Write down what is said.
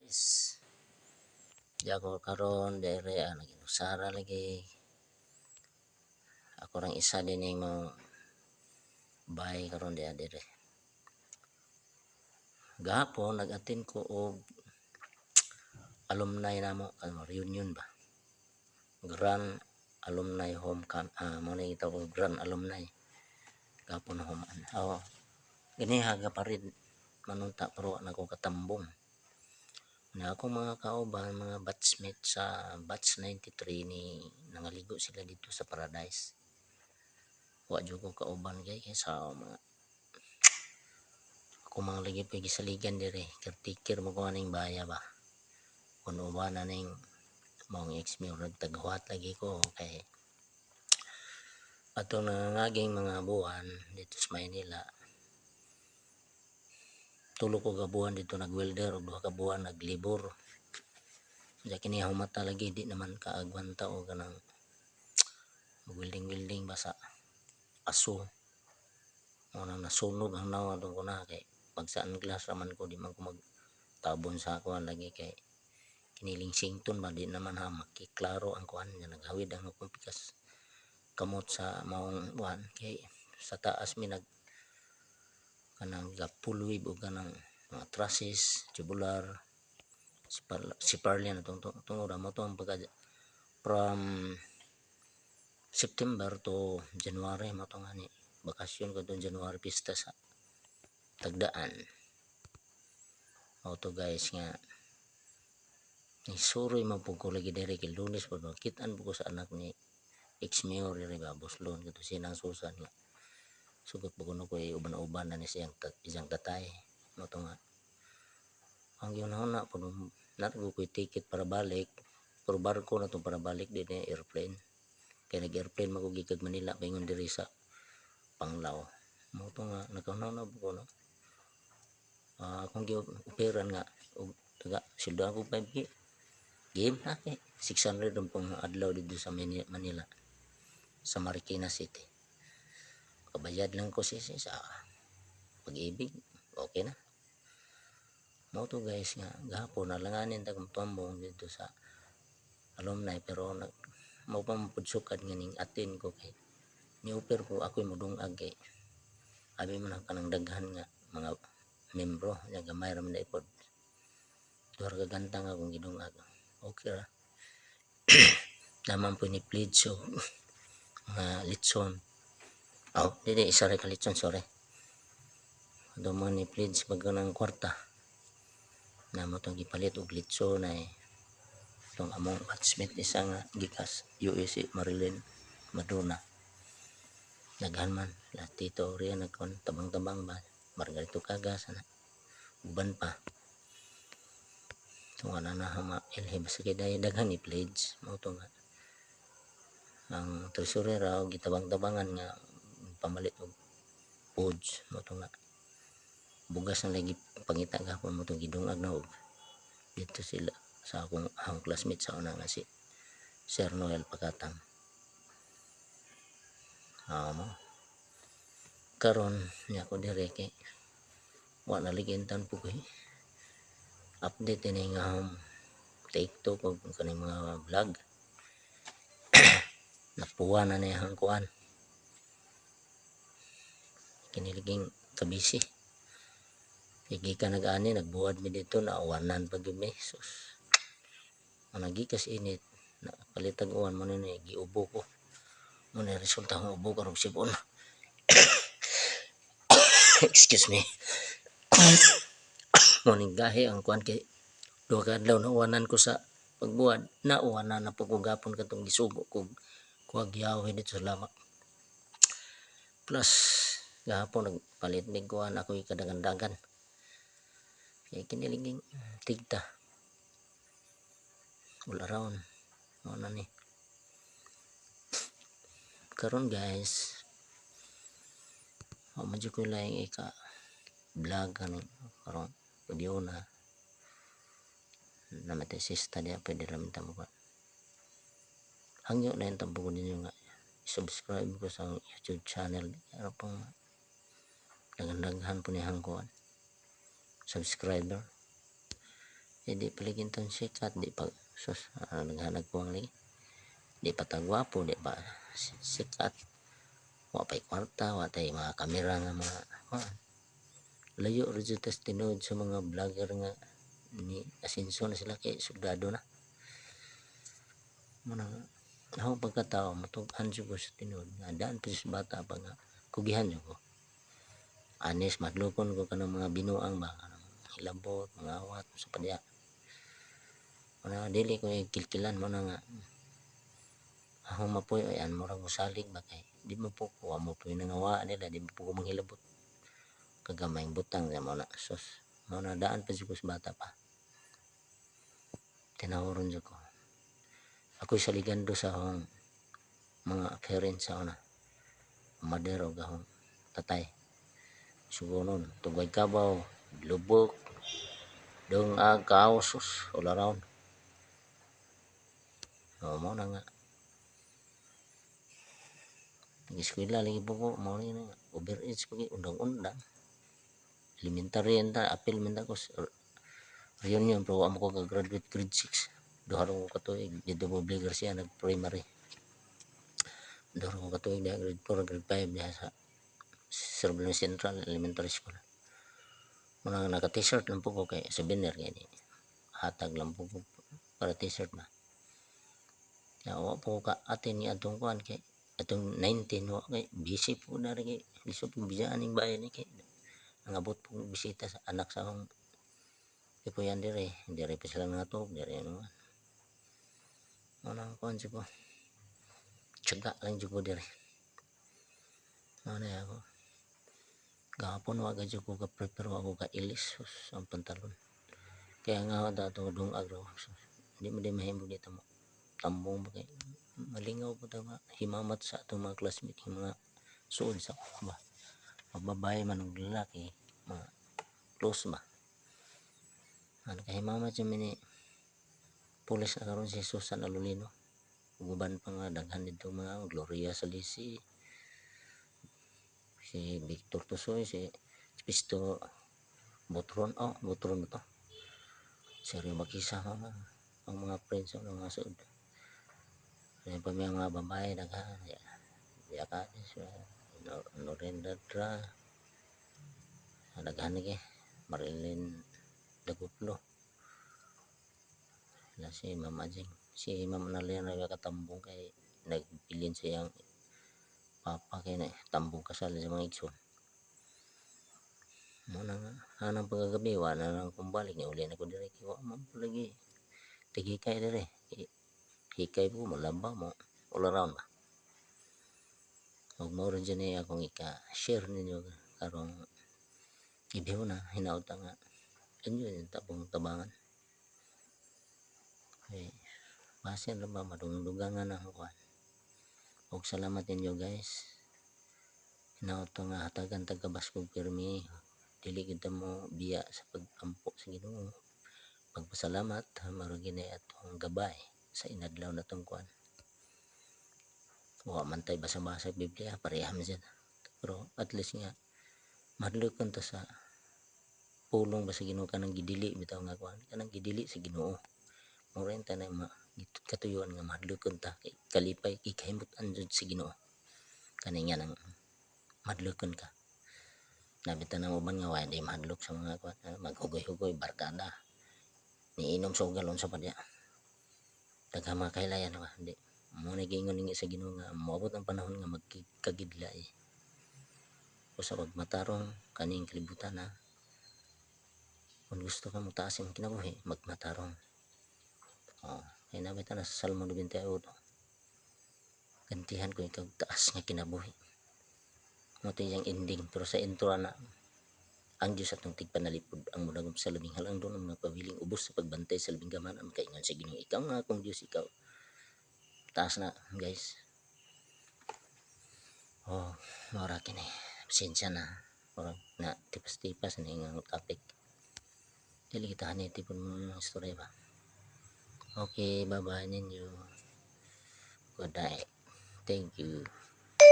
Is di ako karon dire naginusara lagi. Ako rang isa dining mo bay karon diha dire. Gahapon nag-attend ko og alumni namo ano reunion ba. Grand Alumni Homecoming, mao ni gitawag og Grand Alumni. Gahapon human. Oh, ganiha gaparid man unta pero wa na ko katambong. Na akong mga kauban, mga batchmate sa batch 93 ni nangaligo sila dito sa Paradise. Wa jud ko kauban kay sa mga ako mga lagi pa gisaligan dire, caretaker mo ko aning baya ba. Kun uban na ning maong ex-mayor, nagtaghuat lagi ko kay atong nangangaging mga buwan dito sa Maynila. 3 ko ka buwan dito nag-welder ug 2 ka buwan naglibor. Diya kini humata lagi di naman kaagwanta og kanang welding welding ba sa aso. Mao nang nasunog ang nawong atong kuna kay pag sa glass raman ko, di man ko magtabon sa kuan lagi kay kiniling sington ba, di naman ha makiklaro ang kuan nga naghawid ang akong pikas kamot sa maong kuan kay sa taas mi nag kanang ga full wave og kanang mga trusses, tubular, si Parlian atong tungod mo to ang pagka from September to January mo to ngani bakasyon ko tong January, pista sa Tagdaan. Mao to, guys, nga ni suroy man pud ko lagi diri kay Lunes pud makit-an pud ko sa anak ni ex-mayor diri ba, Buslon, kadto sinang Susan nga sugot po kuno ko uban-uban na ni siyang isang tatay. Mao to nga ang gihuna-huna pud naa ko ticket para balik, pero barko na to para balik, di na airplane kay nag-airplane man ko gikan Manila paingon diri sa Panglao. Mao to nga nakahuna-huna pud ko, no, akong gi-operan nga og taga sweldohan ko 5K, game na kay 600 ang pang adlaw dito sa Manila, sa Marikina City. Kabayad lang ko si sa Pag-IBIG, okay na. Mao to, guys, nga gahapon alanganin ta kung tuambong dito sa alumni, pero nag mao pa man pud sukad nga ning attend ko kay ni-offer ko ako'y modungag kay abi man kanang daghan nga mga membro nya gamay ra man pod, duha ra ka gantang akong gidungag, okay ra naman po ni pledge og mga litson. Oh, dili, isa ra ka litson, sorry. Do man ni pledge pag ng kwarta na mo tong gipalit og litson ay itong among batchmate isa nga gikas USA, Marilyn Madonna. Daghan man la Tito Ria nagkon tabang-tabang ba, Margarito Cagas ana, uban pa. Ito nga na na ilhi basta kay dahil daghan ni pledge. Mao to nga ang treasurer raw gitabang-tabangan nga pamalit og foods. Mao to nga bugas na lagi pangita gahapon, mo to gidungag na og dito sila sa akong classmate sa una nga si Sir Noel Pagkatang. Mo karon niya ko dire kay wa na lagi tan po ko update ini nga home take to og kaning mga vlog. Napuwa na niya ang kuan kiniliging kabisi. Igi ka nag-ani, nagbuhat mi dito, naawanan pa gyud mi. Sus, ang nagikas init na palitag uwan mo ni giubo ko mo ni resulta akong ubo karong sipon. Excuse me. Mo ning gahi ang kuan kay duha ka adlaw nauwanan ko sa pagbuhat, nauwanan na pud ko gapon katong gisugo ko kuhag yawi dito sa lamak. Plus gahapon nagpalit mig kuan ako'y kadagandagan kay kiniliging tigta all around. Mao na ni karon, guys. Wa man jud ko laing ika vlog kaning karon video na namatay sista diya, pwede ra man ta mo. Hangyo na yung tampo ko ninyo nga subscribe ko sa YouTube channel para pang daghan-daghan po ni kuan subscriber. Eh, di paligin tong sikat, di pa sus, naghanag ko ang lagi. Di pa tagwapo, di pa sikat. Wa pa'y kwarta, wa tay mga kamera nga mga kuan. Layo ra jud tas tinuod sa mga vlogger nga ni asenso na sila kay soldado na. Mao na nga akong pagkatao motug-an jud ko sa tinuod nga daan pa sa bata pa nga kugihan jud ko. Anis madlokon ko kanang mga binuang ba kanang hilabot, mga awat sa pa diha. Mao na dili ko kilkilan, mao na nga akong mapuyo ay an murag mosalig ba kay di man po ko, wa mo puy nangawaa nila, di man po ko manghilabot. Kagamayng butang sa mao na sus, mao na daan pa jud ko sa bata pa. Tinahoron jud ko. Ako'y saligando sa akong mga parents sa una. Mother og akong tatay. Sugonon, tugway kabaw, lubok, dungag, kaos, sus, all around. O, mao na nga. Nag-eskwela lagi po ko, mao na nga. Overage pa kay undang-undang. Elementary ta, apil man ta ko reunion pero wa mo ko ka-graduate grade 6. Duha ra ko ka tuig didto po Bli Garcia nag-primary. Duha ra ko ka tuig diha grade 4, grade 5 diha sa Sir Central Elementary School. Muna nga naka t-shirt lang po ko kay souvenir kay ni. Hatag lang po ko para t-shirt ba. Ya wa po ko ka atin ni atong kuan kay atong 19 wa kay busy po na rin kay lisod pong biyaan ning bayan ni kay nangabot pong bisita sa anak sa akong ipuyan dire, dire pa sila nangatog dire ano. Mao nang kuan jud ko. Tiyaga lang jud ko dire. Mao na ako. Gahapon wa jud ko ka-prepare, wa ko ka-ilis sus ang pantalon. Kaya nga dato dungag ra ko. Di mo di mahimo dito mo. Tambong ba kay malingaw po ta nga himamat sa atong mga classmate yung mga suod sa ba. Magbabae man og lalaki, mga close ba. Ano kahimamat yung mini pulis na karon si Susan Alolino. Ug uban pa nga daghan didto mga Gloria Salisi, si Victor Tusoy, si Pisto Butron, oh, Butron ba to? Sergio Bakisa, mga ang mga friends ang mga suod. Kaya pa may mga babae daghan, ya, ya ka, Norenda Dra, daghan lagi, Marilyn Daguplo. Na si Ma'am Ajing. Si Ma'am Annalena ra katambong kay nagbilin siyang papa kay na tambong kasal sa mga igsoon. Mao na nga anang pagkagabi wa na lang kong balik ni uli na ko dire kay wa man po lagi tigikay dire. Hikay po molaba mo all around ba. Ug mao ra jud ni akong ika-share ninyo karong ibiho na hinaot nga inyo yung tabong tabangan. Okay. Basin ra ba madungdugangan ang kuan. Og salamat ninyo guys. Hinaot nga hatagan tag kabaskog pirmi, dili gid ta mo biya sa pag-ampo sa Ginoo. Pagpasalamat mao ra gyud atong gabay sa inadlaw natong kuan. Wa man tay basa-basa Biblia, pareha man siya. Pero at least nga mahadlokon ta sa pulong ba sa Ginoo kanang gidili bitaw nga kuan, kanang gidili sa Ginoo. Mao ra tanay ma katuyuan nga mahadlokon ta kay kalipay kay kahimut-an jud sa Ginoo. Kani nga nang mahadlokon ka. Nabita na uban nga wa di mahadlok sa mga kuan, maghugoy-hugoy barkada. Niinom sa ugal unsa pa diya. Daghang mga kahilayan ba di. Mo na giingon ninyo sa Ginoo nga moabot ang panahon nga magkagidlay. Usa pagmatarong kaning kalibutan na kung gusto ka mo taas imong kinabuhi, magmatarong. Oh, kay nabita na sa Salmo 98. Gantihan ko ikaw taas nga kinabuhi. Mo to iyang ending pero sa intro na ang Dios atong tigpanalipod ang mudagom sa labing halang doon ang mga pabiling ubos sa pagbantay sa labing gaman ang makaingon sa Ginoo, ikaw nga akong Dios, ikaw taas na guys. Oh, mora kini, pasensya na murag na tipas-tipas ni nga topic, dili kita haniti pud mo ng istorya ba. Okay, bye bye ninyo, good night, thank you.